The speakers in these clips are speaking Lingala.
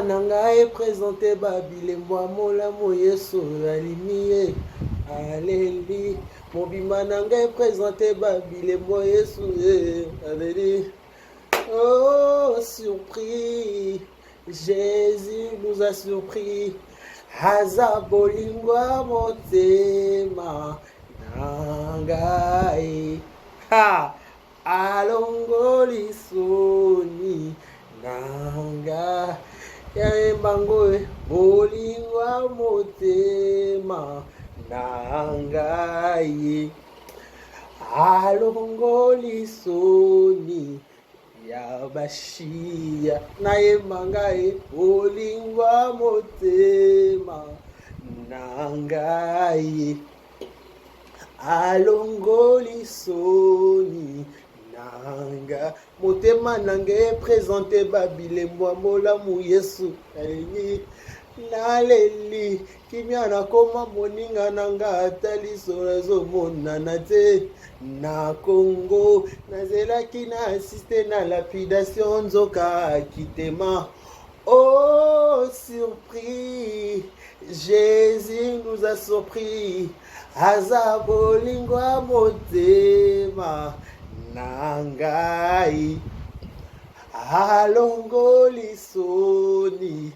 Motema na ngai epresente ba bilembo ya molamu Yesu alimi ye aleli. Mobimba na ngai epresente ba bilembo Yesu ye aleli. Oh, surpris, Jésus nous a surpris. Aza bolingo ya motema na ngai. Ha! Alongoli soni na nga ya embango e, bolingo ya motema na ngai. Alongoli soni ya bashiya nayemba ngai bolingo ya motema na ngai. Alongoli soni nanga motema nanga epresente ba bilembo ya molamu Yesu nalingi naleli kimia nakoma moninga nanga ata liso nazomonana te na Congo nazelaki na assiste na lapidation nzoka kitema. Oh, surpris, Jésus nous a surpris. Aza bolingo ya motema na ngai. Alongoli soni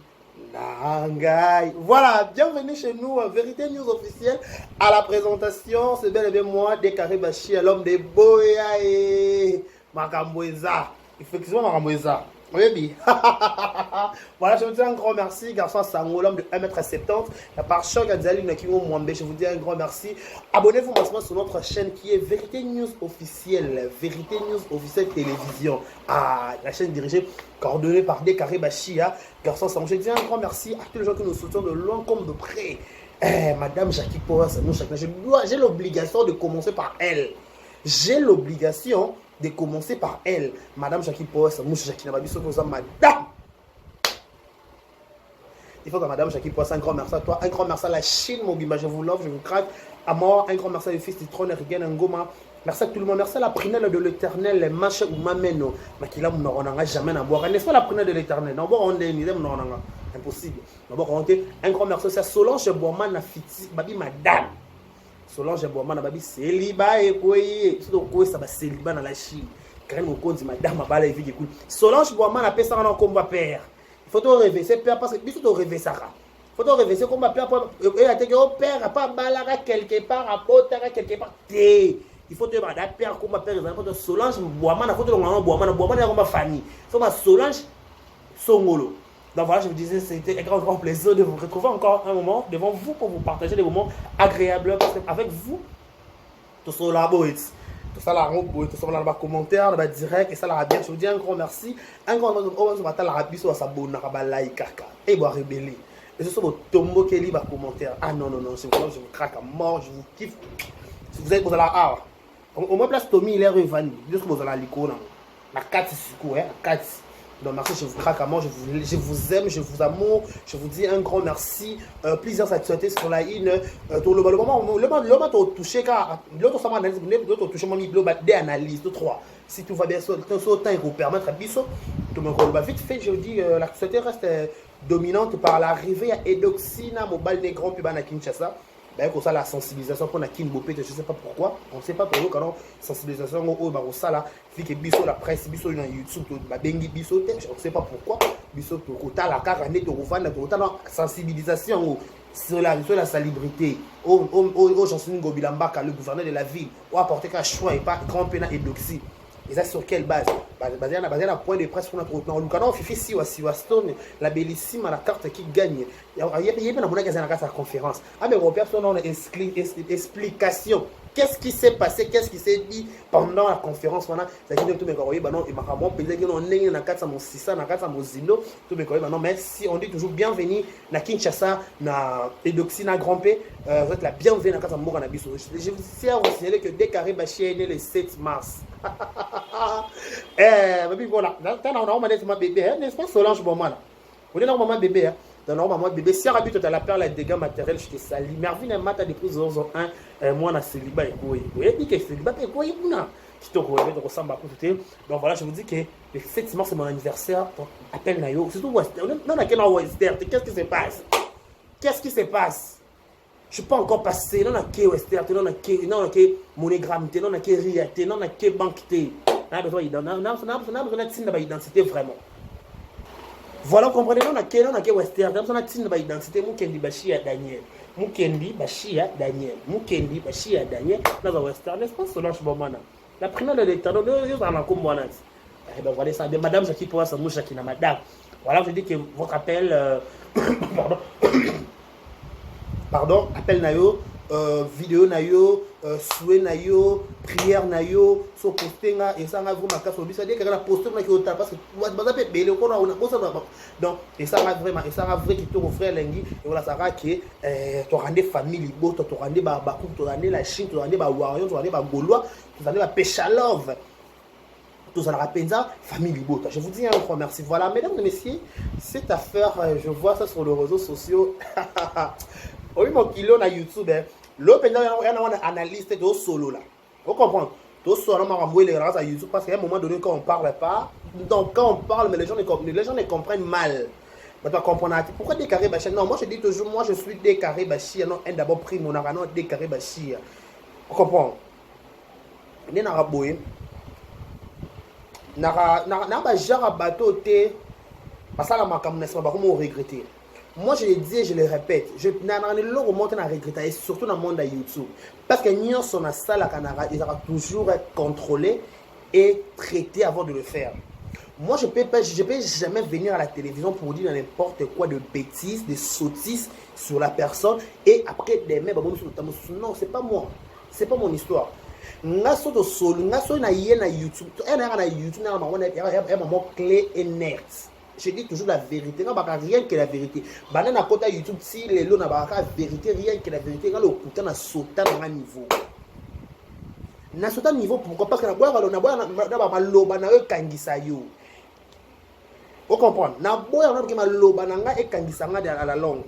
na ngai. Voilà, bienvenue chez nous à Vérité News officielle. À la présentation, c'est bel et bien moi, Dekaré Bachir, l'homme des Boya et makambo eza. Effectivement, makambo eza. Oyebi. Voilà, je vous dis un grand merci, garçon Sango, l'homme de 1m70. La par choc Adzali Nakingo Mwambe, je vous dis un grand merci. Abonnez-vous maintenant sur notre chaîne qui est Vérité News officielle. Vérité News officielle télévision. Ah, la chaîne dirigée, coordonnée par Dekaré Bachia. Garçon Sango, je dis un grand merci à tous les gens qui nous soutiennent de loin comme de près. Eh, Madame Jackie Poas, nous chacun, j'ai l'obligation de commencer par elle. J'ai l'obligation de commencer par elle. Madame Jackie Poas, Mouche Jackie Nababiso, Madame. Il faut que Madame Jackie Poas, un grand merci à toi, un grand merci à la Chine, Mobimba, je vous love, je vous craque. À mort, un grand merci à le fils du trône, Rigen Ngoma. Merci à tout le monde, merci à la prunelle de l'éternel, Macha ou Mameno, Makila Mounoronanga, jamais na boire. N'est-ce pas la prunelle de l'éternel? Non, bon, on est impossible. Un grand merci aussi à Solange Bourman, Fiti, Babi Madame. Solange Bourman, Babi Célibat et quoi, surtout quoi, ça va célibat dans la Chine. Karine Mokonzi, Madame Abala et Vigi Koul. Solange Bourman a fait ça en combat père. Il faut te rêver, c'est père parce que il faut te rêver ça. Il faut te rêver, c'est combat père. Et à te père, pas balara quelque part, à botara quelque part. T'es. Il faut te dire, père, combat père, il faut te Solange Bourman, il faut te Bourman, Bourman, il faut famille. Il faut Solange Songolo. Donc voilà, je vous disais, c'était un grand, grand plaisir de vous retrouver encore un moment devant vous pour vous partager des moments agréables. Parce qu'avec vous, tout ça là, tout ça là, tout ça là, commentaire, direct, et ça là, bien. Je vous dis un grand merci. Un grand merci, la biso, s'abonner, like, et bon, rebeller. Et ce sont vos tombos qui lisent commentaire. Ah non, non, non, c'est vraiment, je vous craque à mort, je vous kiffe. Si vous êtes pour la ah, au moins place Tommy, il est revenu. Juste vous allez à l'icône. La 4, c'est quoi, hein, la 4. Donc merci, je vous craque à mort, je vous aime, je vous amour, je vous dis un grand merci. Plusieurs actualités sur la une. Le moment, le moment, le touché, car l'autre, ça analyse, l'autre touché, mon des analyses, deux, trois. Si tout va bien, ce temps, il vous permettre à biso. Tout le monde, vite fait, je vous dis, l'actualité reste dominante par l'arrivée à Edoxina, Mobile Negro, puis à Kinshasa. D'ailleurs, comme ça, la sensibilisation pour la Kin Bopé, je ne sais pas pourquoi, on ne sait pas pourquoi, quand sensibilisation, oh, bah, ça, là, fike biso la presse, biso na YouTube, ba bengi biso te, je ne sais pas pourquoi, biso to kota la kaka ne to kofanda, to kota la sensibilisation sur la salubrité. Oh, oh, oh, oh, Jean-Sini Ngobila Mbaka, le gouverneur de la ville, ou apporter qu'un choix et pas grand pénal et doxy. Et ça sur quelle base? Basé à point de presse qu'on a trouvé. Non, Lucas, Fifi Siwa, Siwa Stone, la bellissime à la carte qui gagne. Il y a bien la conférence. Ah, mais Robert, son explication. Qu'est-ce qui s'est passé? Qu'est-ce qui s'est dit pendant la conférence? Voilà. C'est que tout mes collègues, bah non, il m'a rappelé que non, on est dans 406, dans 400, tous mes collègues, bah non, mais si on dit toujours bienvenue na Kinshasa, na Edoxi, na Grand P, vous êtes la bienvenue dans 400 Mboka na biso. Je vous tiens à vous signaler que Dekaré Bachir est né le 7 mars. Eh, baby, voilà. T'as on a ma bébé, hein, n'est-ce pas Solange Bourman? On est là, maman bébé, hein. Dans la maman bébé, si Arabi, tu as la perle dégâts matériels, je te salue. Mervyn Mata depuis 001, moi, na célibat et quoi. Oui, dit que célibat et quoi, il Kitoko oyebi tokosamba kutu te. Donc voilà, je vous dis que le 7 mars, c'est mon anniversaire. Donc appel na yo, surtout Western. Non, nakei na Western te. Qu'est-ce qui se passe? Qu'est-ce qui se passe? Je suis pas encore passé. Non, nake Western te, non, nake, non, nake MoneyGram te, non, nake Ria te, non, nake banque te. Na besoin natinda baidentité vraiment. Voilà, comprenez? Non, nake, non, nake Western te, na besoin natinda baidentité. Mukendi Bashia Daniel, Mukendi Bashia Daniel, Mukendi Bashia Daniel, naza Western, n'est-ce pas? Solange Bomana, la prunelle de l'Éternel, oyo ozala na nkombo wana ti. Eh ben voilà, ça bien. Madame Jackie Poa Samou Jackie na madame. Voilà, je dis que votre appel, pardon, pardon, appel na yo, vidéo na yo, souhait na yo, prière na yo, so poste nga esanga vraiment makasi obisa dès que na poste na ki ota, parce que baza pe bele ko na bosa. Donc esanga vraiment, esanga vrai kitoko, frère lengi. Et voilà, ça que to rende famille liboto, to rende ba ba to rende la Chine, to rende ba warrior, to rende ba Gaulois, to rende ba Peshalove, tozalaka mpenza famille libota. Je vous dis un grand merci. Voilà, mesdames et messieurs, cette affaire, je vois ça sur les réseaux sociaux. Oyi mokili na YouTube, lo mpenza yana wana analyste, tosolola, ocomprendre, tosolola makambo elekaka na YouTube, parce qu'à un moment donné, quand on parle pas, donc quand on parle, mais les gens ne comprennent mal. Bato bacomprendre pourquoi Décarré Bachia. Non, moi je dis toujours, moi je suis Décarré Bachia. Non, un d'abord pris monaka, non, Décarré Bachia, ocomprendre nde naka boye na bagenre ya bato te basala makambo na nsima bakoma oregretter. Moi je le dis et je le répète, je nana eloko moko te na regretter, et surtout na monde ya YouTube, parce que nyonso nasalaka ezalaka toujours contrôlé et traité avant de le faire. Moi, je peux pas, je peux jamais venir à la télévision pour dire n'importe quoi, de bêtises, de sottises sur la personne et après demain, non, c'est pas moi, c'est pas mon histoire. Nga so tosoli, nga so na ye na YouTube, nayaka na YouTube naka bango ya mamo clé et net. Je dis toujours la vérité. Nga baka rien que la vérité. Banda na kota YouTube ti lelo, na baka vérité, rien que la vérité. Nga lokuta na sota na nga niveau, na sota niveau. Pourquoi? Parce que naboyaka, naboya na maloba na yo ekangisa yo, ocomprendre? Naboyaka naboke maloba na nga ekangisa nga à la longue.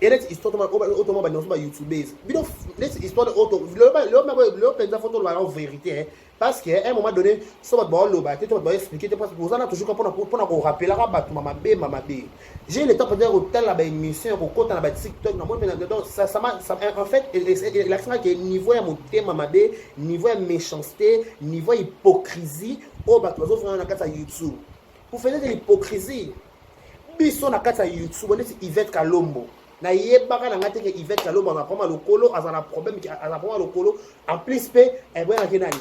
E neti histoire otoma banyonso bayoutubese bino, neti histoire lelo mpenza, fo toloba yango vérité, parce que à un moment donné, so bato baoloba te, to bato baexpliquer te, parce que oza na toujours mpona korapelaka bato mamabe mamabe. J'ai le temps peut-être kotala baémission, kokota na baTikTok, namoni mpe. Donc ça en fait elakisaka ke niveau ya motema mabe, niveau ya méchanceté, niveau ya hypocrisie oyo bato bazofanga na kati ya YouTube. Vous faisiez de l'hypocrisie. Biso na kati ya YouTube, neti Yvette Kalombo, nayebaka na ngai te ke Yvette Kalombo aza problème ya lokolo, aza na problème, aza problème ya lokolo. En plus mpe eboyangaki nani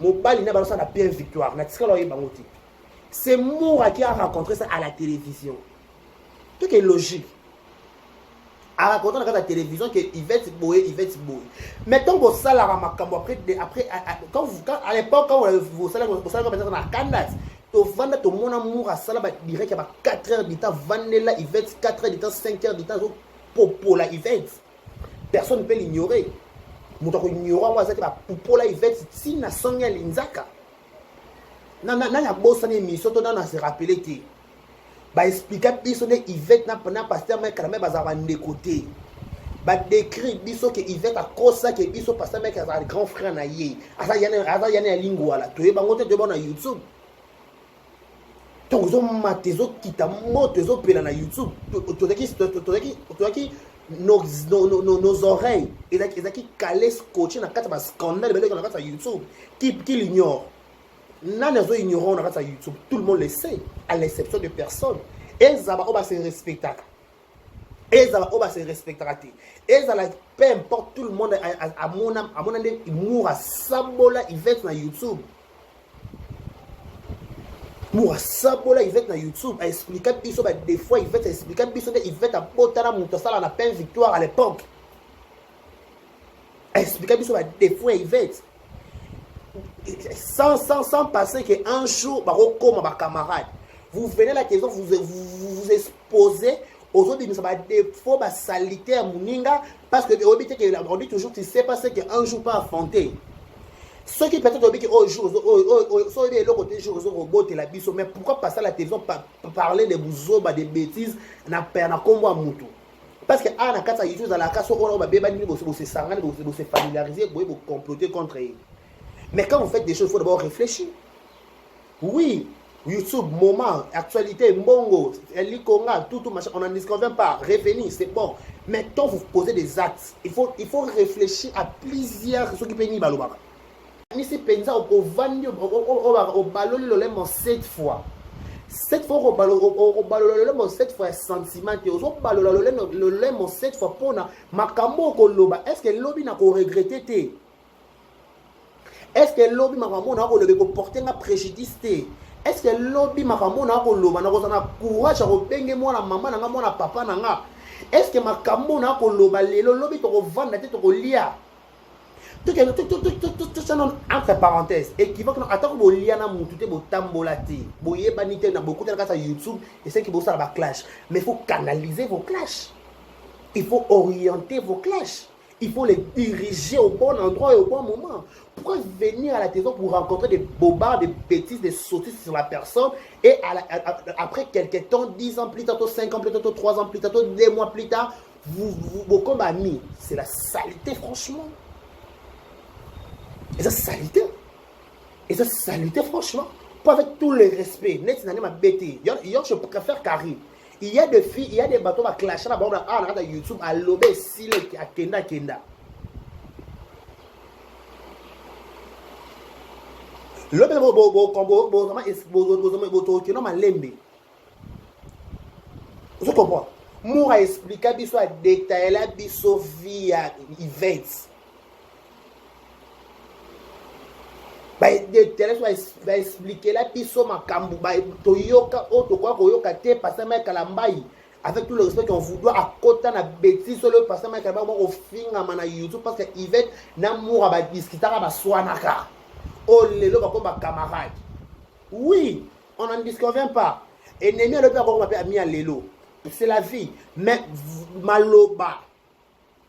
mobali na bazosala na Pierre Victoire, na tikala oyeba yango te. C'est Moura qui a rencontré ça à la télévision. Tout est logique. A raconté na kati ya télévision que Yvette boye, Yvette boye. Mais ntango bosalaka makambo après, quand vous, quand, à l'époque, quand bosalaka peut-être na kanda, tovanda, tomona Mour asala badirect ya ba 4 heures du temps, vandela Yvette 4 heures du temps, 5 heures du temps, azopopola Yvette. Personne ne peut l'ignorer. Moto akoignore yango aza te. Bapupola Yvette ntina songi ya linzaka. Nani abosani émission to nani ase rappeler te? Baexplika biso nde Yvette na pasteur Mike Kalambay bazala bandeko te. Badécrire biso ke Yvette akosaki biso, pasteur Mike azala grand frère na ye, aza yana ya lingwala. Toyebango te, toyeba na YouTube. Ntongo ezomata, ezokita, moto ezopela na YouTube. Tozalaki nos oreilles ezalaki calé, scotché na kati ya bascandale beleki na kati ya YouTube. Qui l'ignore? Nani azo ignore na kati ya YouTube? Tout le monde le sait, à l'exception de personne. Ezala oyo base respectaka, ezala oyo base respectaka te, ezala peu importe, tout le monde amona, amona nde Mour asabola Yvette na YouTube. Mour asabola Yvette na YouTube, aexplika biso badéfauts Yvette, aexplika biso nde Yvette abotana moto asala na Pain Victoire à l'époque, aexplika biso badéfauts ya Yvette, sans penser que un jour bakokoma bacamarade. Vous venez à la question, vous vous, vous exposez, ozobimisa badéfauts, basaleté ya moninga, parce que oyebi te ke, on dit toujours, tu sais pas ce que un jour peut affronter. Soki peut-être oyebi ke oyo jour so oyebi eloko te, jour ozokobotela biso. Mais pourquoi passer à la télévision, parler de buzoba, de bêtises na nkombo ya mutu? Parce que awa na kati ya YouTube ezalaka so oyo babebani, bosesangani, bose familiariser boye, bocomploter contre ye. Mais quand vous faites des choses, il faut d'abord réfléchir. Oui, YouTube, moment, actualité, mbongo, likonga, tout, tout, machin, on n'en disconvient pas. Revenir, c'est bon. Mais quand vous posez des actes, il faut réfléchir à plusieurs, ce qui peut ni balobaka. Nisi penza ovandi obaloli lolemo sept fois. Sept fois obalola lolemo, sept fois ya sentiment te. Ozobalola lolemo sept fois mpona makambo okoloba. Est ce que lobi na koregretter te? Est ce que lobi makambo na koloba ekoporter nga préjudice te? Est ce que lobi makambo na koloba nakozala na courage ya kobenge mwana mama na nga, mwana papa na nga? Est ce que makambo na koloba lelo, lobi tokovanda te, tokolia? Totyana entre parenthèse équivoque. Atako bolia na mutu te, botambola te, boyebani te, na bokutana kati ya YouTube, esengi bosala baclash, mais il faut canaliser vos clashs, il faut orienter vos clashs, il faut les diriger au bon endroit et au bon moment. Pourquoi venir à la télévision pour rencontrer des bobards, des bêtises, des sottises sur la personne et après quelques temps, 10 ans plus tard, 5 ans plus tard, 3 ans plus tard, 2 mois plus tard, vous, vous, vous comme amis? C'est la saleté, franchement. Et ça, saleté. Et ça, saleté, franchement. Pas avec tout le respect. Net, ma bête. Je préfère Karine. Il y a des filles, il y a des bateaux qui clasher là-bas, ah, na YouTube, à lobé, sile, à kenda, kenda. Lobe, bo malembe. Vous comprenez? Moura expliqua biso, a détaillé biso via events. Baexpliquela biso makambo toyoka oyo tokoka koyoka te. Pasteur Mike Kalambayi, avec tout le respect qu'on vous doit, akota na bêtise oyo pasteur Mike Kalambayi okofingama na YouTube parce que Yvette na Moura badiscutaka, baswanaka. Oyo lelo bako bacamarade, oui, on n'en disconvient pas. Ennemi alobi akokoma mpe ami ya lelo, c'est la vie. Mais maloba,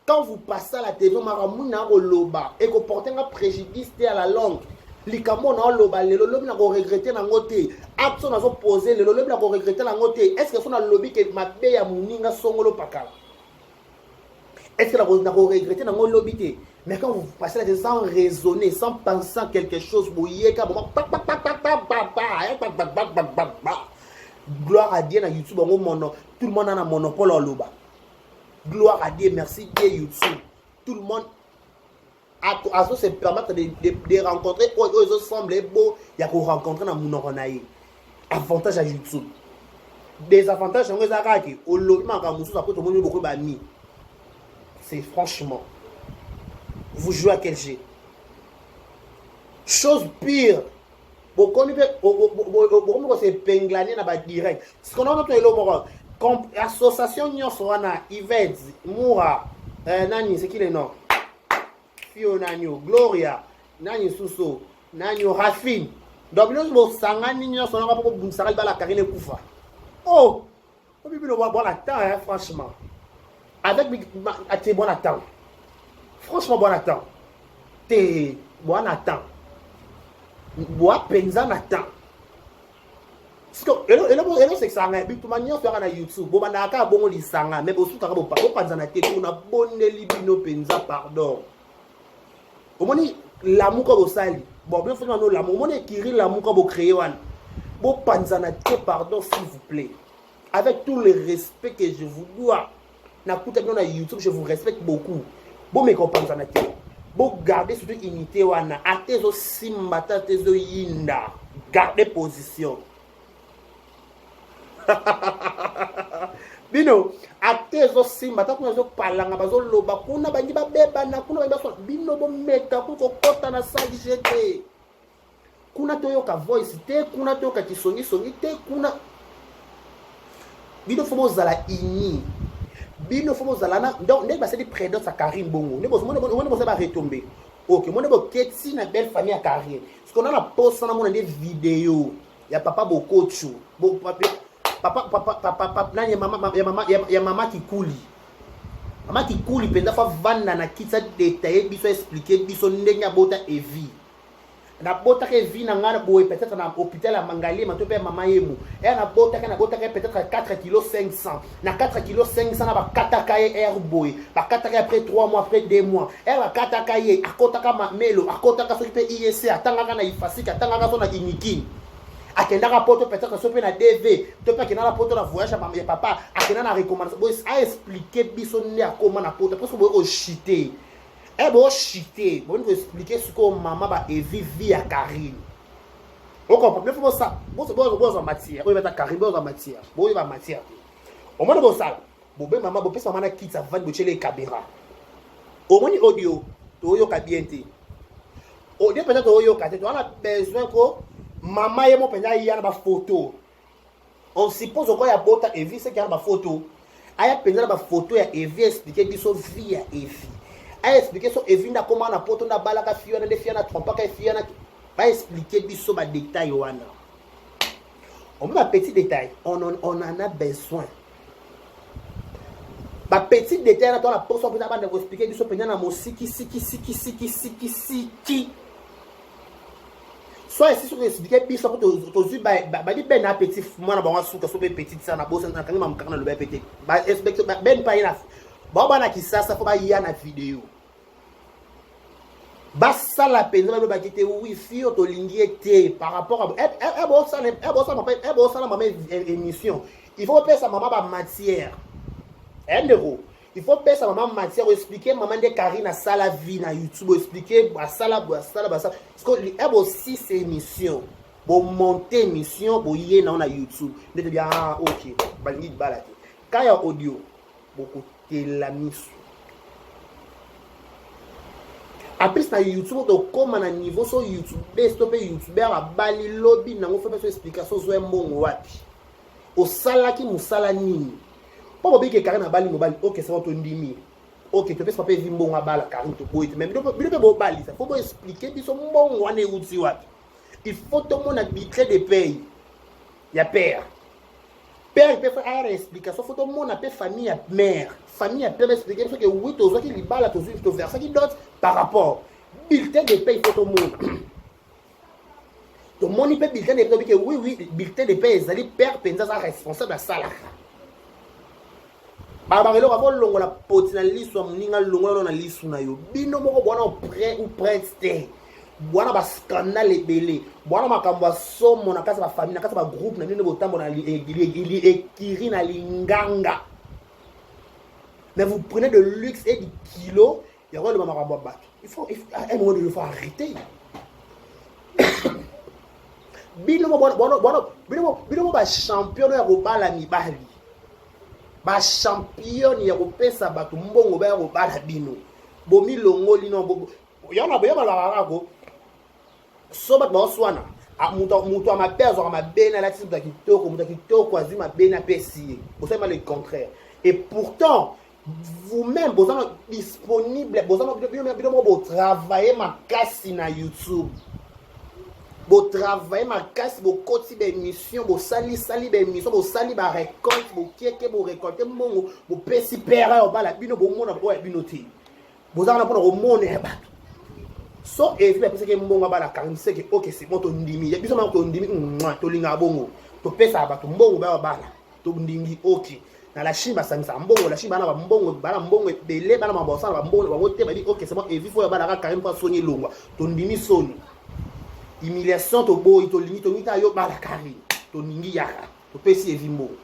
quand vous passez à la télévision, makambo na koloba ekoporter nga préjudice te à la longue? Likambo na oloba lelo, lobi na koregretter nango te? Acte oyo nazoposer lelo, lobi na koregretter nango te? Est ce que so nalobi ke mabe ya moninga songolo pakala, est ce que na koregretter nango lobi te? Mais quand vous passez la tête sans raisonner, sans penser à quelque chose, boyeka gloire à Dieu na YouTube bango mono, tout le monde a un monopole oloba. Gloire à Dieu, merci Dieu YouTube. Tout le monde azo se permettre de rencontrer oyo ezosemble beau ya korencontrer na monoko na ye. Avantage ya YouTube, désavantage yango eza kaka ke olobi makambo mosusu, après tomoni bokoyi bami. C'est franchement, vous jouez à quel jeu? Chose pire, bokomi mpe bokomi kosepinglane na badirect. Sikono to elo moko association nyonso wana, Yvette, Moura, nani, c'est qui le nom, fio nani, Gloria, nani susu, nani, Rafine. Donc bino bosangani nyonso nanga mpo bobundisaka libala Karine ekufa. Oh, obi bino bon temps, hein, franchement, avec ate bon temps, franchement bon temps te, bon temps boa mpenza na temps. Elosekisanga bituma nyonso yaka na YouTube, bobandaka kaka bongo lisanga, me bosukaka bopanzana te. To nabondeli bino mpenza pardon. Omoni lamuka bosali bon bino foti nano lamu, omoni ekiri lamuka bocréer wana, bopanzana te, pardon, s'il vous plaît. Avec tout le respect que je vous dois, nakuta bino na YouTube, je vous respecte beaucoup. Bomeka opanzana te, bogarde surtout unité wana. Ate ezosimba te, ate ezoyinda, garde position bino. Ate ezosimba ta kuna, ezopalanga, bazoloba kuna, bangi babebana kuna, bangi basona bino. Bomeka kokota na salle te kuna, toyoka voice te kuna, toyoka kisongisongi te kuna. Bino faut bozala uni, bino faut bozala na. Donc ndenge basali prédence ya Karine bongo, nde omoni bosala baretombe. Ok, moni boketi na belle famille ya Karine. Parce qu'on a na posa namona nde video ya papa Bokochu, papa papa papa nani, ya mama, ya mama, ya mama Kikuli. Mama Kikuli mpenza faut avanda na kiti, adétailler biso, expliquer biso ndenge abota Evi. Nabotaka evi na ngai boye peut-être na hôpital ya Mangaliema to mpe ya Mama Yemo. Ere nabotaka, nabotaka ye peut-être 4 kilo 500. Na 4 kilo 500 na bakataka ye ere boye. Bakataka ye après 3 mois, après 2 mois. Ere bakataka ye, akotaka mamelo, akotaka soki mpe IEC, atangaka na Ifasik, atangaka so na Unikin. Akendaka poto peut-être so mpe na DV, to mpe akendaka poto na voyage ya papa, akenda na recommandation. Boye a expliquer biso nde akoma na poto. Parce que boye kochite. Eh bo chite, bo ko expliquer sikoyo mama ba Evi vie ya Karine. O comprendre, faut bosa, bosa bosa bosa matière, oyo bata Karine bosa matière, boyo ba matière te. Omoni bosala, bobe mama bopesa mama na kiti avandi botyele caméra. Omoni audio, toyoka bien te. Audio mpenza toyoka te, toza na besoin ko mama ye mo mpenza aya na ba photo. On suppose okoya bota Evi seki ya ba photo. Aya penza na ba photo ya Evi expliquer biso vie ya Evi. Aya expliquer so Evi nda koma na poto nda balaka fille wana nde fille wana trompaka fille wana ba expliquer biso ba détails wana. On ba petit détail, on en a besoin. Ba petit détail na to na poso penza banda ko expliquer biso penza na mosiki siki siki siki siki siki. Soit esi soki expliquer biso po tozwi bali ben na petit mwana bango asuka so pe petite sana bosa na kangi mamkaka na loba pete ba expliquer ben pa yena ba bana kisasa fo ba ya na video basala mpenza balobaki te wi fi oyo tolingi ye te par rapport à bosala mama émission, il faut bopesa mama bamatière ndeko, il faut pesa mama matière, oexpliquer mama nde Karine asala vie na YouTube, oexpliquer asala boye, asala basala parce que bosisa émission, bomonte émission, boye nango na YouTube nde tobi ah ok, balingi libala te. Ka ya audio bokotela miso apres na YouTube, tokóma na niveau so youtube to mpe youtuber abali lobi nango fo mpe so explication, ozwa mbongo wapi, osalaki mosala nini mpo bobiki Karine abali mobali. Ok, c'est bon, tondimi. Ok, topesi papa Evi mbongo abala Karine, toboyi te, mais bino mpe bobalisa, fo boexpliquer biso mbongo wana euti wapi. Il faut tomona bulletin de paye ya père, père mpe fo aya na explication. Fo tomona mpe famille ya mère, famille ya père baexpliquer biso ke oui, tozwaki libala, tozwi, toversaki dot par rapport bulletin de paye. Fo tomona, tomoni mpe bulletin de paye, tobi ke oui, bulletin de paye ezali, père mpenza aza responsable, asalaka. Balobaka eloko akolongola poti na liso ya moninga, longola na lisu na yo. Bino moko bwana prêt ou prête te, bwana bascandale ebele, bwana makambo ya somo na kati ya bafamille, na kati ya bagroupe na bino botambola ekiri na linganga, mais vous prenez de luxe et du kilo ya koloba makambo ya bato. Il faut à un moment donné, il faut arrêter. Bino mo bachampion ya kobala mibali, bachampion ya kopesa bato mbongo baya kobala bino, bomilongoli no yana boya balobaka kako so bato baoswana, moto ya mabe azwaka mabe na alati moto ya kitoko, moto ya kitoko azwi mabe na apesi ye, bosalema le contraire. Et pourtant vous-même boza na disponible, boza bino moko botravaille makasi na YouTube, botravaille makasi, bokoti baémission, bosalisali baémission, bosali barécolte, bokieke borécolte mbongo, bopesi pere oyo bala bino, bomona oyo ya bino te, bozaka na mpona komona ya bato. So Evi bapesaki mbongo abala Karine, seke ok, c'est bon, tondimi biso moko, tondimi, tolingaka bongo, topesaka bato mbongo baya bala, tondingi. Ok, na la Chine basangisaka mbongo, la Chine bana bambongo, bana mbongo ebele, bana mabosala bambongo bango te. Babi ok, c'est bon, Evi fo oyo abalaka Karine mpo asoni elongwa, tondimi soni, humiliation toboyi, tolingi, tolingi ta yo bala Karine, tolingi yaka, topesi Evi mbongo,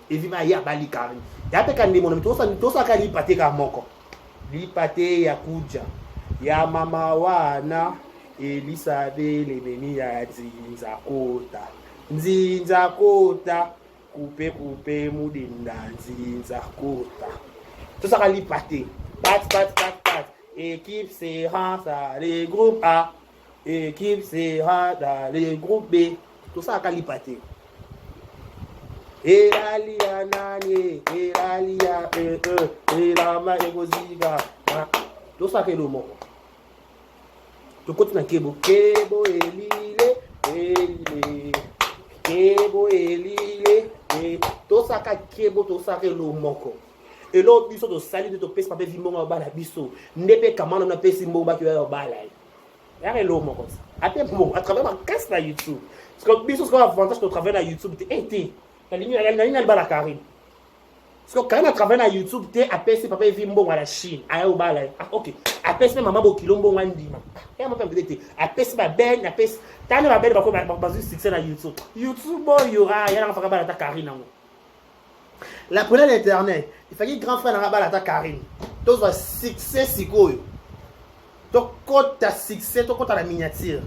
Evi baya abali Karine. Ya mpe kandemo na tosalaka lipa te kaka moko, lipa te ya kuja ya mama wana Elisabele meni ya nzinza kota, nzinza kota, kupe kupe mudinda, nzinza kota, tosaka lipa te. Pat pat pat pat, équipe sera dans le groupe A, équipe sera dans le groupe B, tosalaka lipa te. Elali ya nani? Elali ya elamba ekozika, tosalaka elo moko, tokoti na kebo kebo elile elile kebo elile, tosalaka kebo, tosalaka elo moko. Elo biso tosali nde topesi papa Evi mbongo bala biso nde mpe kamana napesi mbongo baki oyo bala ye. Yaka eloko moko te. Ate bon, a travaille makasi na YouTube. Parce que biso sikoyo avantage to travaille na YouTube te. Eh te. Nalingi nalingi nalibala Karine. Parce que Karine a travaille na YouTube te apesi papa Evi mbongo ya la Chine. Aya obala ye. Ah ok. Apesi mpe mama bokilo mbongo andima. Ya mama mpe te. Apesi ba ben, apesi tani ba ben bako bazui succès na YouTube. YouTube oyo ah ya nanga faka bala ta Karine yango. La prunelle internet. Il fallait grand frère nanga bala ta Karine. Tozwa succès sikoyo. Tokota succès, tokota na miniature.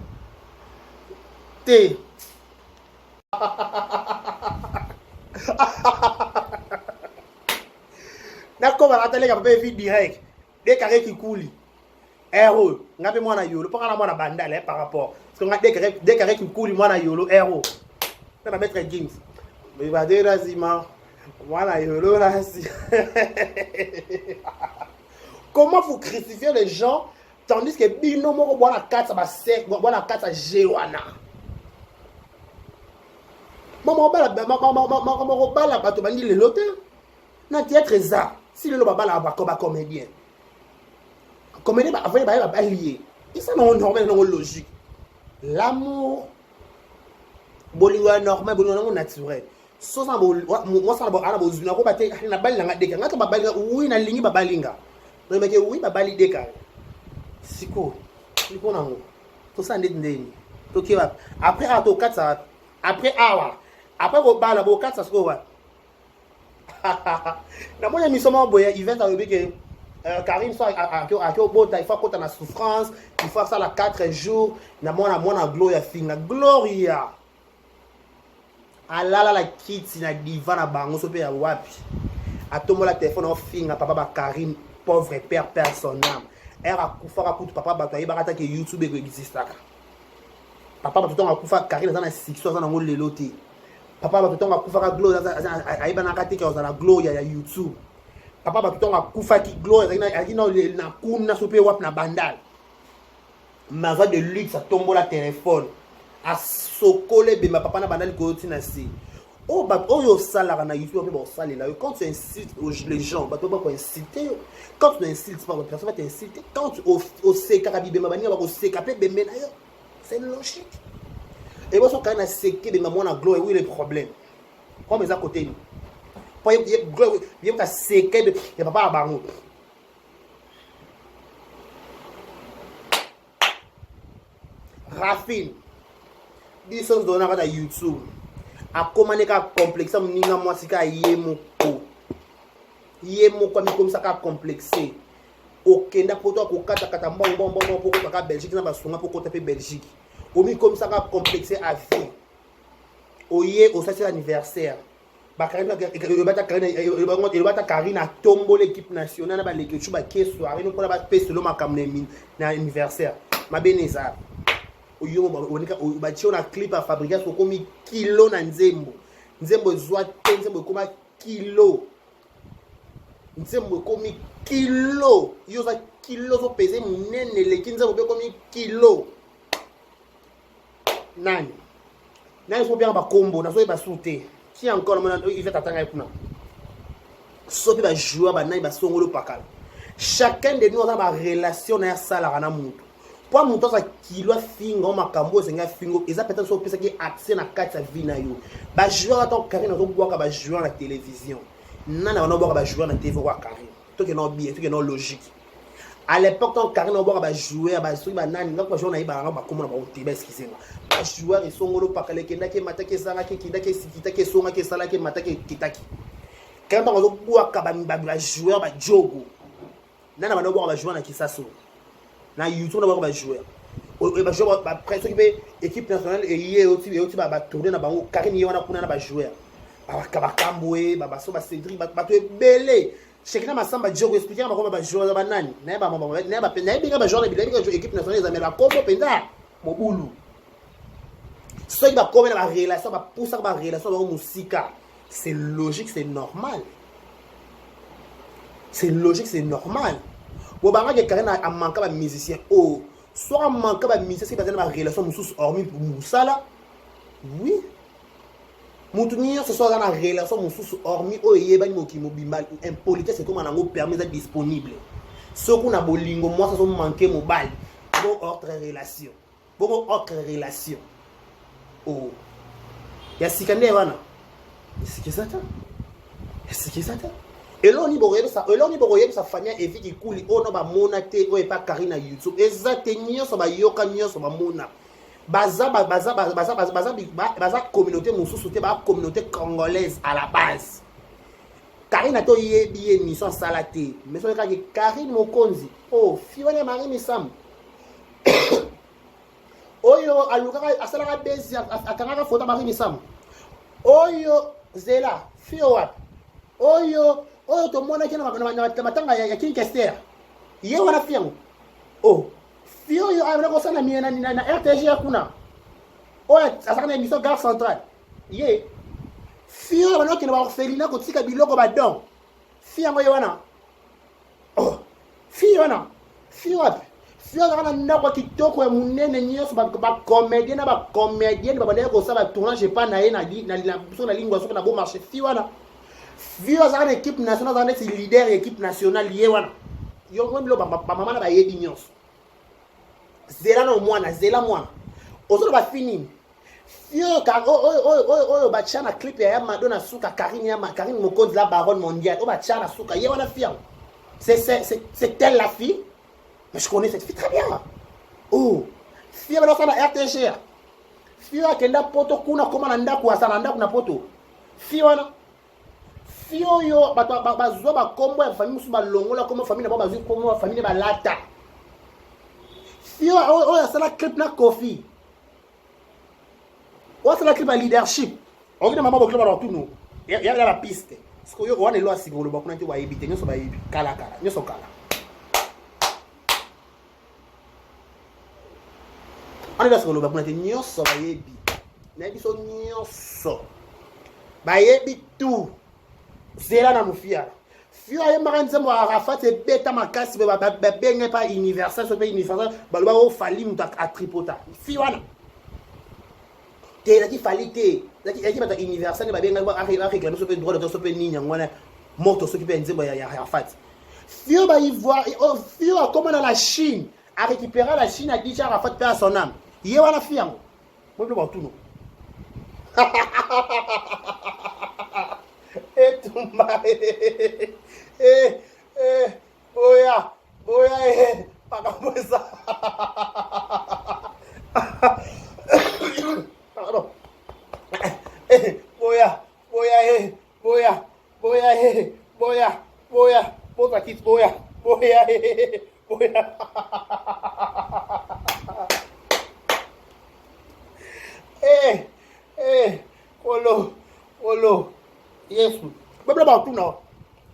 Te. Nakoma nataleka papa evi direct. Dekare kikuli. Ero, nga pe mwana yolo, mpo nga na mwana bandala eh, par rapport. Parce que nga dekare dekare kikuli mwana yolo ero. Na ba maître Gims. Bibade na zima. Mwana yolo na si. Comment vous crucifiez les gens tandis que bino moko bwana kati ba sec bwana kati ya wana. Mama obala mama obala bato bandi lelo te. Na théâtre eza si lelo babala ba ba comédien. Comédien ba avant ba ba lié. Eza nango normal nango logique. L'amour bolingo ya normal bolingo nango naturel. Sosa mwasi ana bozwi nakoba te nabali nanga deka nga to babali nga oui nalingi babali nga nayebaki oui babali deka sikoyo liko nango tosala ndeti ndeni toke wapi après awa tokatisa wapi après awa après kobala bokatisa sikoyo wapi namoni émission moko boye Yvette alobi ke euh, Karine so ake obota il faut akota na souffrance il faut asala 4 jours na mwana mwana Gloria finga Gloria alala na kiti na divan na bango so mpe ya wapi atombola telefone aofinga papa ba Karine pauvre père père son âme ere akufaka kutu papa bato ayebaka ata ke youtube ekoexistaka papa bato ntango akufa Karine aza na succès aza nango lelo te papa bato ntango akufaka gloria ayebanaka te ke azala gloria ya youtube papa bato ntango akufaki gloria azalaki na kuna so mpe wapi na bandal maza de luxe atombola telefone asokola ebemba papa na banda likolo ntina se oyo bato oyo osalaka na youtube mpe bakosalela yo quand tu insultes les gens bato bakoinsulte yo quand tu n'insultes pas personne va t'insulter quand tu osekaka bibemba baninga bakoseka mpe ebembe na yo c'est logique eboso okai na seke ebemba mwana gloire oui le problème comme eza kote nini po ye kaseka ya papa ya bango Raphine biso nyonso toza na YouTube akoma nde kaka complexe moninga mwasi kaka ye moko ye moko amikomisa kaka complexe okenda poto akokatakata mbongo mbongo mbongo mpo okota kaka Belgique na basunga mpo okota mpe Belgique omikomisaka complexe à vie oye osalisi anniversaire eloba ata karine atombola équipe nationale na baleketshu bake soirée no mpona bapeselo makambo na anniversaire mabe na eza oyo batie na clip ya fabrigas okomi kilo na nzembo nzembo ezwa te nzembo ekoma kilo nzembo ekomi kilo yo oza kilo ozopese monene eleki nzembo mpe ekomi kilo nani nani soki obianga bakombo nazoyeba su te ti encore namona Yvette atanga ye kuna soki bajoueur banani basongoli opakala chacun de nous aza barelation na ye asalaka na motu mpo moto aza kilo afinga o makambo oyo esengi afinga eza peut-être soki opesaki accès na kati ya vie na yo bajoueur ata karine azobwaka bajoueur na télévision nani abanda obwaka bajoueur na tv okwa karine tokende bien tokende logique à l'époque ntango karine obwaka bajoueur soki banani nga bajoueur nayebaka nga bakoma na bango te baexcuse nga bajoueur esongolo pakala ekendaki emataki ezangaki ekendaki esikitaki esongaki esalaki emataki ekitaki karine ntango azobwaka bajoueur bajogo nani abanda obwaka bajoueur na kisaso na youtube na bwaka bajoueur bajoueur soki mpe équipe nationale eye euti batourne na bango karine ye wana kuna na bajoueur bakamboe babaso bacédrik bato ebele Shekina Masamba Diogo expliquer na bakoma ba joueur ba nani na ba ba na ba na yebi ba joueur na bilabi ka équipe nationale eza mais ba kombo penza mobulu soki bakomi na ba relation ba pusaka ba relation bango musika c'est logique c'est normal c'est logique c'est normal bobangaki karine amanka ba musicien oyo oh, soki amanka ba musicien soki baza na ba relation mosusu hormis mosala oui Mutu nyonso so aza na relation mosusu hormis oyo eyebani mokili mobimba, impolitesse ekoma nango permis eza disponible. Soki na bolingo mwasi azo manquer mobali, Bongo autre relation. Bongo autre relation. Oh. Ya sika nde wana. Ya sika eza te. Ya sika eza te. Eloko nini bokoyebisa, eloko nini bokoyebisa famille ya Evi Kikuli oyo no bamona te oyo epa Karine na YouTube. Eza te nyonso bayoka nyonso bamona. Baza baza baza baza baza communauté mosusu te, ba communauté congolaise à la base. Karine ata oyebi ye émission asala te mais soki kaka Karine Mokonzi oh fi wana ya Marie Misamu oyo alukaka asalaka bezi akangaka foto ya Marie Misamu oyo zela fi oyo wapi oyo oyo tomonaki na matanga ya King Kester ye wana fi yango oh fi oyo abanda kosala na RTG ya kuna oyo azalaka na émission gare centrale ye fille oyo bana okende ba orphelinat kotika biloko ba don fille yango ye wana oh fille wana fille wapi fille azalaka na ndako ya kitoko ya monene nyonso bacomédien na bacomédienne babandaki kosala batournage epa na ye soki na lingwa soki na beau marché fille wana fille azalaka na équipe nationale azalaka neti leader ya équipe nationale ye wana yo bilo bamama na bayebi nyonso zela na mwana zela mwana ozoloba fille nini Oyo oyo oyo batya na clip ya Mado na suka Karine ya Karine Mokonzi la baronne mondiale oyo batya na suka ye wana fille c'est c'est c'est elle la fille mais je connais cette fille très bien oh fille bana na RTG fille akenda poto kuna koma na ndako asala na ndako na poto fille wana fille oyo bato bazwa bakombo ya famille mosusu balongola kombo famille na bango bazwi kombo ya famille balata fille oyo asala clip na Koffi osala clip ya leadership oki na mama bokilo bana tunu ya ya la piste sikoyo wana elo asika oloba kuna te bayebi te nyonso bayebi kala kala nyonso kala wana elo asika oloba kuna te nyonso bayebi nayebi biso nyonso bayebi tout zela na mofiala fio ayembaka nzembo ya arafat ebeta makasi babenge epa universal so mpe universal baloba o fali moto atripota fi wana te elaki fali te elaki bato ya universal nde babengaki bareklame so mpe droit d'auteur so mpe nini yango wana moto soki mpe nzembo ya arafat fio baivoire oh, fio akoma na la chine arécupéra la chine adija arafat mpe a son âme ye wana fi yango Bobino batuno. Etumba. Eh eh boya boya eh makambo eza. Pardon. Eh boya boya eh boya boya eh boya boya bozwa kiti boya boya eh boya. Eh, eh, kolo, kolo, Yesu. Babla batuna,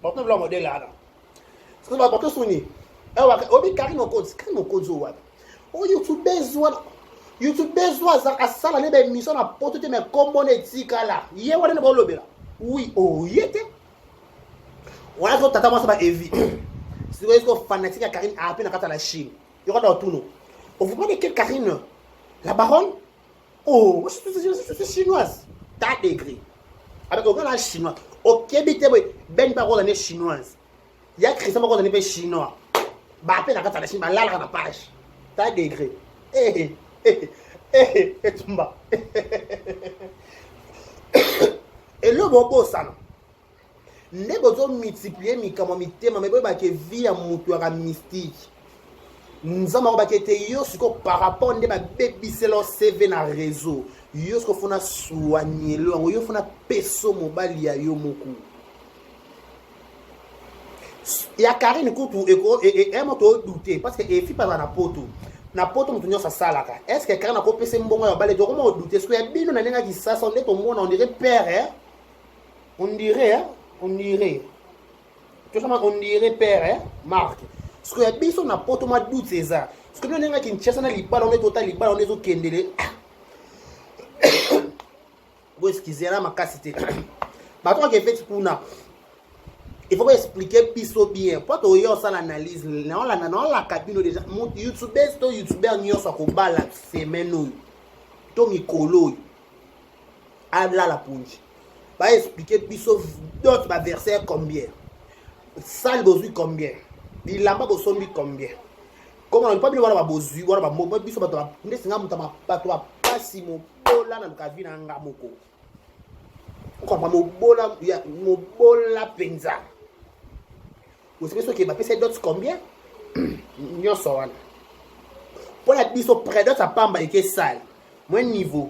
batuna bila modèle wana. Sasa bato soni. Awa obi Karine Mokonzi, Karine Mokonzi wapi? O YouTubeuse wana. YouTubeuse wana asala ne ba émission na poto te mais kombo na etikala. Ye wana ne bolobela. Oui, oh ye te. Wana so tata mwasi ba Evi. Sikoyo sikoyo fanatique ya Karine ape na kati ya la Chine. Yo kaka otuno. On vous parle de quelle Karine? La baronne? Oh, je suis chinoise. Ta degré. Avec aucun la chinois. Okebi te boye Ben pa kozala ne chinoise. Ya Christian pa kozala ne pe chinois. Ba pe na kati ya la Chine balalaka na page. Ta degré. Eh eh eh etumba. Eloko obosana. Nde bozo multiplier mikamwa mitema me boyeba ke vie ya mutu yaka mystique. Nzambe akobaki ete yo siko par rapport nde babebisela yo CV na réseau yo siko fona soignelo yango yo fona peso mobali ya yo moko ya Karine kutu eko e, e, e, moto odoute parce que efi pazala na poto na poto moto nyonso asalaka est ce que Karine akopesa mbongo ya bale tokoma odoute siko ya bino na ndenge ya kisasa nde tomona on dirait père eh? On dirait, hein? On dirait. Tout ça, on dirait père, hein? Marc. Ce que biso na poto ma doute eza. Ce que bino ndenge Kinshasa na libala on est total libala on est okendele. Bo excusez na makasi te. Bato ba feti kuna. Il faut expliquer biso bien. Po to yo sala analyse na olanda na olaka bino déjà. YouTubers to YouTuber nyonso akobala semaine oyo. To mikolo oyo. Alala punji. Ba expliquer biso dot ba verser combien. Salle bozui combien. Bilamba bosombi combien. Comment pa bino wana babozwi wana bambo biso bato nde singa moto bato bapasi mobola na luka vi na nga moko. Okomba mobola ya mobola penza. Osepeli soki bapesa dot combien? Nyonso wana. Mpo na biso predot ya pamba eke sale. Moins niveau.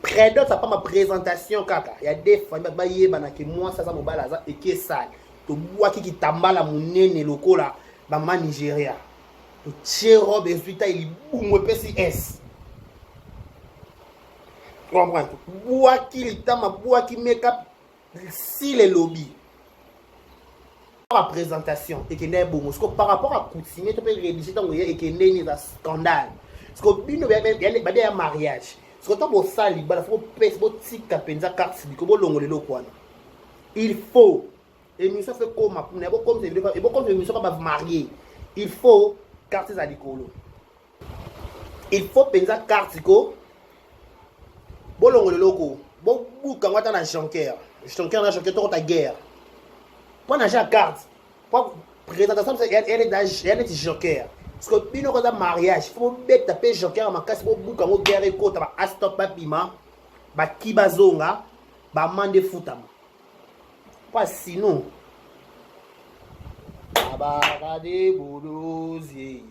Predot ya pamba présentation kaka ya deux famille bato bayebana ke mwasi aza mobali aza eke sale. Tobwaki kitambala monene lokola bamama Nigeria. Totie robe ezwi tai libumu epesi S. Comprendre? Bwaki litama, bwaki makeup, sile elobi. La présentation ekende bongo siko par rapport à coutumier to mpe religieux ntango ye ekende nini eza scandale siko bino babia ya mariage siko ntango bosala libala fo bopesa botika mpenza carte sibiko bolongola eloko wana il faut émission fe koma kuna ebokomisa ebokomisa émission pa bamarie il faut carte eza likolo il faut mpenza carte ko bolongola eloko bobuka yango ata na jonker jonker na jonker tokota guerre mpo na ja carte mpo présentation ya neti joker parce que bino koza mariage fo bobeta mpe joker ya makasi bobuka yango guerre ekota ba astop babima baki bazonga bamande efutama mpo sinon abakade bolozi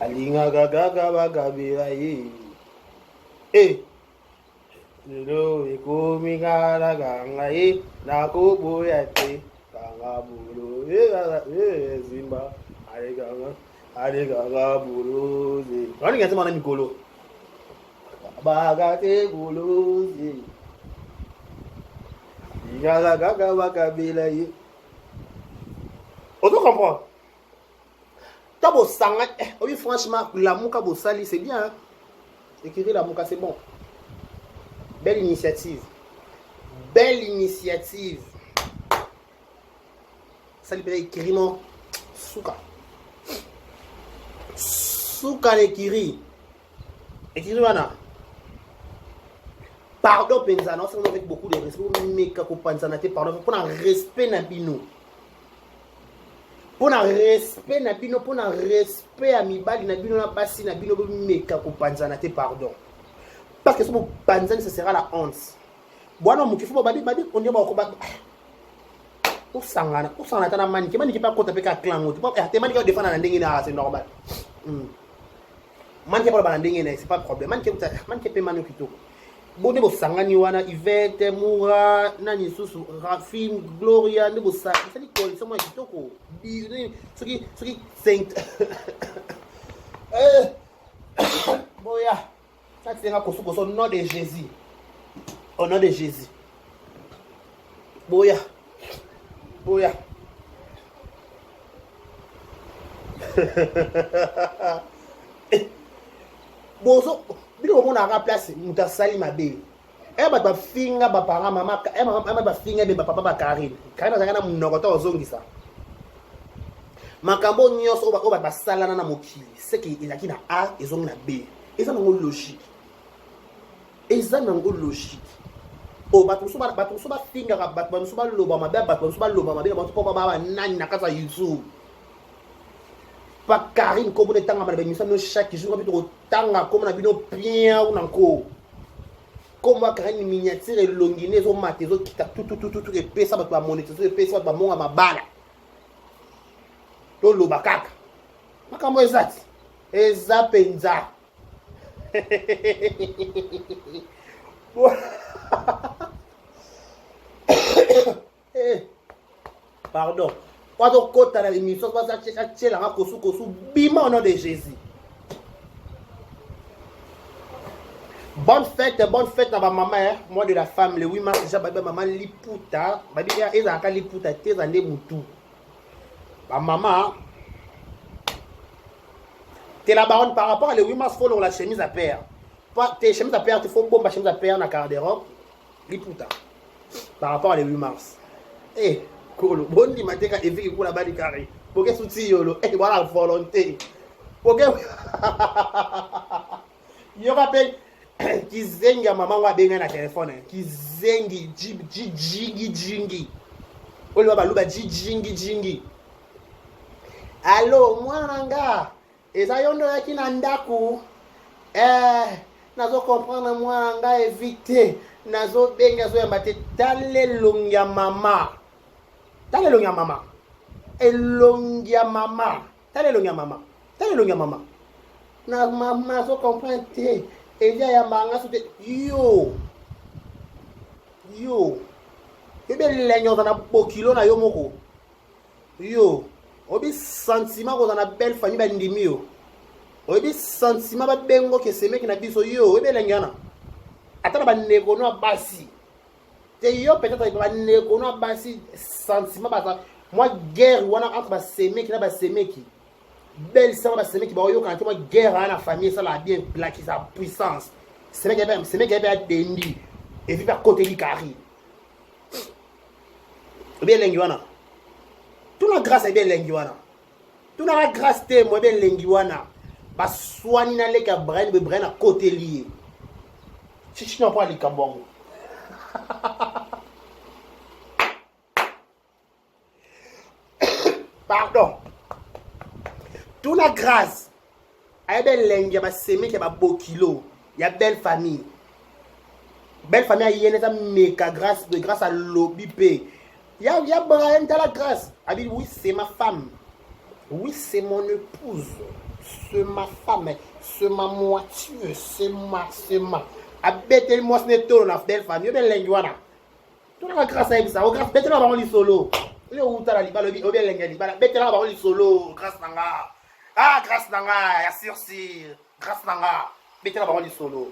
alingaka kaka bakabela ye e lelo ekomi nga nakanga ye nakoboya te kanga bolo zimba alekanga alekanga bolozi alinga te mana mikolo baka te bolozi alingaka kaka bakabela ye ozo comprendre ta bosanga eh, obi franchement lamuka bosali c'est bien hein? Écurie lamuka c'est bon, belle initiative, belle initiative. Sali mpenza écurie mo suka suka na écurie, écurie wana. Pardon mpenza, naosanga avec beaucoup de respect, omeka kopanzana te, pardon, mpona respect na bino, mpo na respect na bino, mpo na respect ya mibali na bino na basi na bino, bomeka kopanzana te, pardon, parce que so bopanzani, ce sera la honte. Bwana moki fo babi babi onde bako osangana osangana ata na manike manike mpe akota mpe ka clan ngo te te manike adefanda na ndenge na, c'est normal. Manike mpe aloba na ndenge na ye, c'est pas problème. Manike manike mpe mano kitoko bo nde bosangani wana, Ivete, Mura, nani lisusu, Rafine, Gloria, nde bosali coalition moko ya kitoko. Soki soki saint boya natilenga kosukoso au nom de Jésus, au nom de Jésus, boya boya. Bozo bino bomonaka place moto asali mabe e bato bafinga baparent mama ema bafinga ebe bapapa bakarine karine azalaka na monoko to ozongisa makambo nyonso oyo bato basalana na mokili seke ezalaki na A ezongi na B. Eza nango logique, eza nango logique. Oyo bato mosusu bafingaka bato, bamosusu baloba mabe, bato mosusu baloba mabe na bato mpo baba banani na kati ya YouTube. Pa Karine kombo na etangama na baémission bino chaque jour, mpe tokotanga kombo na bino bien una nko kombo ya Karine miniature elongi ne ezomata ezokita tututututu, epesa bato bamonétisation, epesa bato bamonga mabala. Toloba kaka makambo eza ti eza mpenza. Eh, pardon, po azokota na émission, atielanga kosukosu bima au nom de Jésus. Bonne fête, bonne fête na bamama, eh? Mois de la femme le 8 mars déjà. Babi bamama liputa, babi ezalaka liputa te, eza nde mutu bamama te. La baronne, par rapport à le 8 mars, faut longola chemise à paire te, chemise à paire te, faut bomba chemise à paire na garde-robe, liputa par rapport à le 8 mars. Eh kolo bondima te ka eviki kuna bali kari boke suti yolo eh voilà volonté boke yoka mpe kizengi ya mama ngo abengai na telefone, kizengi jijingi jingi oyo baluba jijingi jingi. Allo mwana na nga eza yo nde oyaki na ndako eh, nazo comprendre mwana na nga evi te nazobenga azoyamba te tala elongi ya mama tala elongi ya mama elongi ya mama tala elongi ya mama tala elongi ya mama na mama azo comprendre te evi ayamba nga so te yo yo yobi elengi oza na bokilo na yo moko Yo, oyebi sentiment kozala na belle famille bandimi yo. Oyebi sentiment babengo ke semeki na biso yo, oyebi elengi wana. Ata na bandeko no ya basi. Te yo peut-être bandeko no ya basi sentiment baza mwa guerre wana entre basemeki na basemeki. Belle sœur basemeki baoyokana te mwa guerre wana na famille esalaka bien lakisa puissance. Semeki semeki ayebi adendi evi mpe akoteli kari. Oyebi elengi wana? Tuna grâce ayebi elengi wana. Tunaka grâce te moyebi elengi wana. Baswani na leki ya Brian boye Brian akoteli ye. Chichi na mpo likambo yango. Pardon. Tuna grâce ayebi elengi ya basemeki ya babokilo ya belle famille belle famille ayene eza meka grâce de grâce alobi mpe ya, ya Brian tala grâce abi oui c'est ma femme oui c'est mon épouse c'est ma femme c'est ma moitié c'est ma c'est ma abeteli mwasi ne tolo na belle famille obe elengi wana Tunaka grâce ayebisa o grâce betela bango lisolo. Oyo uta na libala obi obi elengi ya libala betela bango lisolo grâce na nga. Ah grâce na nga ya sur sur grâce na nga betela bango lisolo.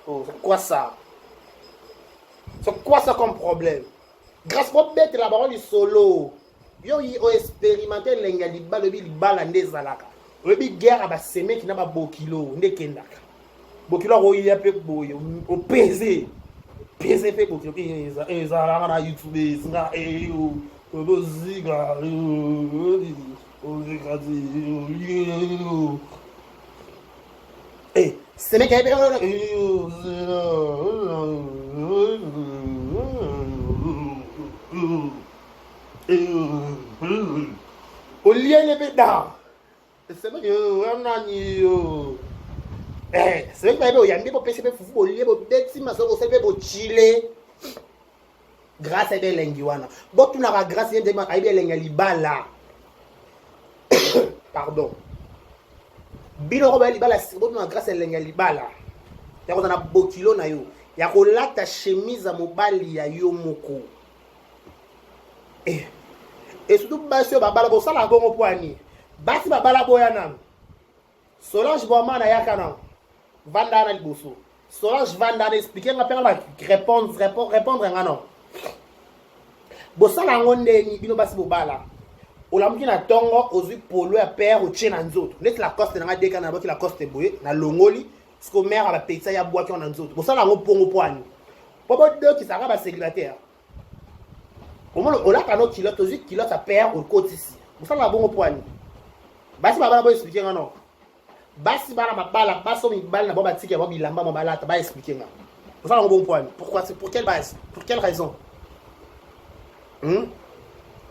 Oh c'est quoi ça? C'est quoi ça comme problème? Grâce po betela bango lisolo. Yo o expérimenter elengi ya libala oyebi libala nde ezalaka. Oyebi guerre ya basemeki na babokilo nde ekendaka. Bokilo akoya mpe boye opese pese mpe bokilo ezalaka na youtube ezinga eyo obozinga semeki ayebi oliele mpe da semeki nani yo semeki bayebi oyambi bopesi mpe fufu bolie bobeti masolo bosali mpe bochile grâce ayebi elengi wana botunaka grâce ye nde ayebi elengi ya libala pardon bino ko baya libala botunaka grâce elengi ya libala ya kozala na bokilo na yo ya kolata chemise ya mobali ya yo moko eh. Et surtout basi oyo babala bosalaka bongo mpo ani basi babala boya nanu Solange Bwamana yaka nanu vanda wana liboso Solange vanda wana explike nga mpe nga ba répondre répondre nga nanu bosala yango ndeni bino basi bobala olamuki na ntongo ozwi polo ya pere otie na nzoto neti lacoste na nga deka na boki lacoste boye nalongoli siko mare abapekisa ya bwaki wana na nzoto bosala yango mpongo mpo ani mpo bodokisaka bacélibataire omona olata no culotte ozwi culotte ya pere okotisi osalaka bongo mpo ani basi babala bo explike nga no basi bana mabala basi oyo mibali na bango batiki ya bango bilamba mwa balata ba explike nga osala yango bongo mpo ani pourquoi c'est pour quelle base pour quelle raison hmm?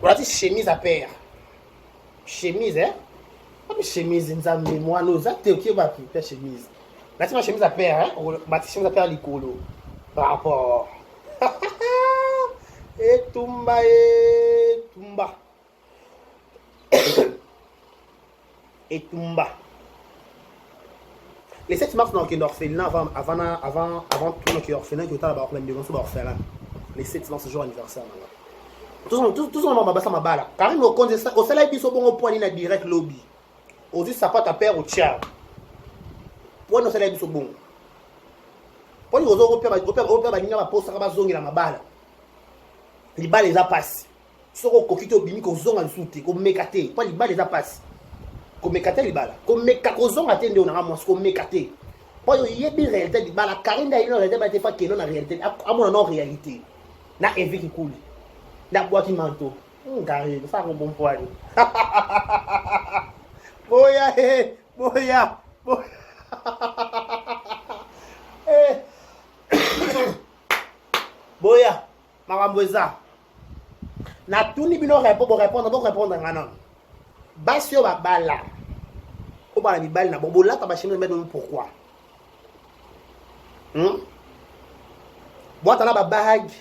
olati chemise ya pere chemise eh? Wapi chemise nzambe mwana oza te okie wapi pe chemise lati ma chemise ya pere eh? bati chemise ya pere likolo par rapport etumba etumba etumba le 7 mars nakokende orphelinat avant, avant, avant, avant tout noke orphelinat kotala bandeko nyonso baorphelin le 7 mars jour anniversaire nanga tozonga mabasa mabala karine mokonzi osalaki biso bongo poani na direct lobi ozwi sapato ya pere otia pwani osalaki biso bongo pwani ozo opia baninga baposaka bazongela mabala libala eza mpasi soki okoki te obimi kozonga lisusu te komeka te mpo libala eza mpasi komeka te libala komeka kozonga te nde onanga mwasi komeka te mpo oyebi réalité libala karine nde ayebi na réalité bate fa keno na réalité amona no réalité na evi kikuli nde abwaki manto ngai osalaka bon poani boya e boya boya eh. boya makambo eza natuni bino repo borépondre borépondre nga nano. Basi oyo babala, oyo bana mibali na bango, bolata bachemise mibali nono pourquoi? Bwata na babague,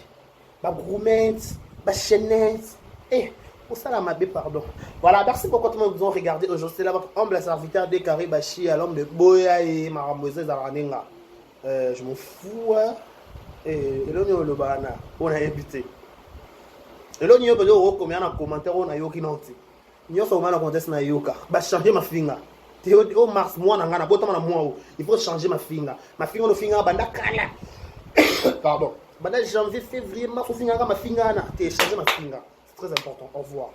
bagourmette, bachaînette, eh, osala mabe, pardon. Voilà, merci beaucoup tout le monde, vous ont regardé aujourd'hui. C'est là votre humble serviteur de Carré Bachi, à l'homme de Boya et makambo eza ezalaka ndenga. Je m'en fous, hein. Eloni oyo olobaka na oyo nayebi te, eloni oyo mpenza okokomela na commentaire oyo nayoki nano te. Nyonso omana na contexte nayoka bachange mafinga te. O mars, mwana ngai nabotama na mwa oyo, il faut changer mafinga. Mafinga ono ofingaka banda kala, pardon, banda janvier, février, mars, ofingaka mafinga wana te. Changer mafinga, c'est très important. Au revoir.